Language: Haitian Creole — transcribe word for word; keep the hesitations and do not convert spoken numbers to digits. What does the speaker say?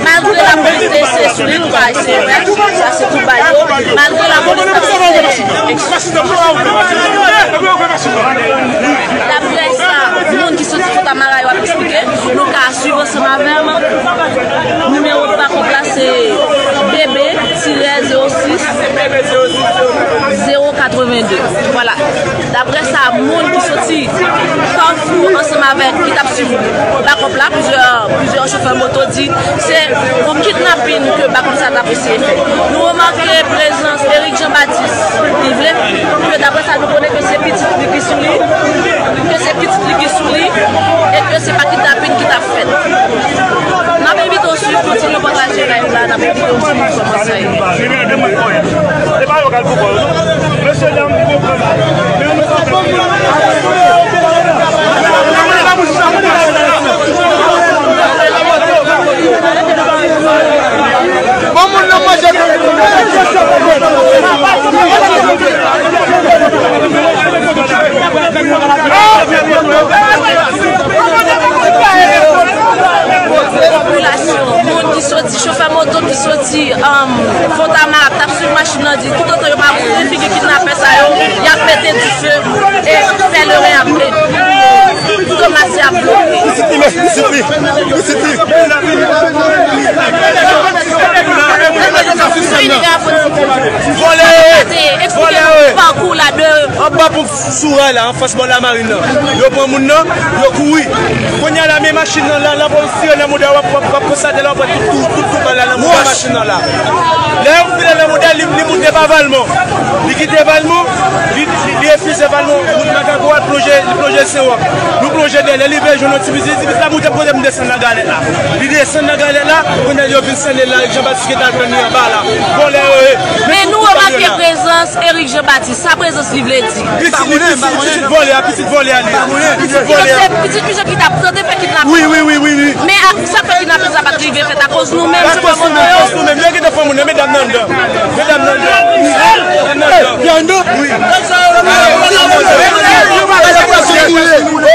Malgre lapolis te eseye sou li, nou pa eseye fè sa, se tou ba yo. Malgre lapolis t ap eseye. Daprè sa moun ki soti Fòtamara yo ap eksplike, nou ka swiv ansanm avè m. Nimewo bakòp la se B B tirè zewo sis zewo katreven de. Vwala. Daprè sa moun ki soti Kafou ansanm avèk ki t ap swiv bakòp la, plizyè, plizyè chofè moto di se yon kidnapin ke bakòp sa t ap eseye fè. Nou remake prezans Eric Jean Baptiste. Li vle ke daprè sa nou konnen ke se pitit li ki sou li, ke se pitit li ki sou li, e ke se pa kidnapin ki t ap fèt. N ap envite w swiv, kontinye pataje live la, n ap envite w swiv kòman sa ye. Mesye dam, bon moun nan manje. Popilasyon, moun ki soti, chofè moto ki soti, um, Fòtamara, k t ap swiv machin nan, di toutotan yo pa boule figi kidnapè sa yo, y ap mete dife e fè leren ap ble. Toutotan machin ap bloke. Pitit li, pitit li, pitit li. Vòlè yo ye. Vòlè yo ye. Anba pon sou ray la, anfas bò lamarin nan. Yo pran moun nan, yo kouri. Kounye a la, men machin nan la, lapolis tire nan mouda, w ap, w ap, w ap konstate la, w ap wè tout, tout, tout, tout bal la nan mouda machin nan la. Lè yo vire nan mouda, li, li moute pa Valmont. Li kite Valmont, li, li, li refize Valmont, wout Makago, al plonje, li plonje Sewòk. Nou plonje dèyè, lè li vle jwenn yon ti biznis, ti biznis la moute kote m desann nan galèt la. Li desann nan galèt la, kounye a yo vin sène l la, Eric Jean Baptiste ki t al tann li anba la. Vòlè yo ye. Men nou remake prezans Eric Jean Baptiste. Sa prezans li vle di? Pitit li, pitit, pitit vòlè a, pitit vòlè a li ye. Pitit vòlè a. Se pitit misye ki t ap tante fè kidnapin. Wi, wi, wi, wi, wi. Men a, sa k fè kidnapin sa pa t rive fèt akoz nou menm, chofè moto yo. Akoz nou menm, yo gentan pran moun nan, medam nan anndan. Medam nan anndan. Medam nan anndan. Wi.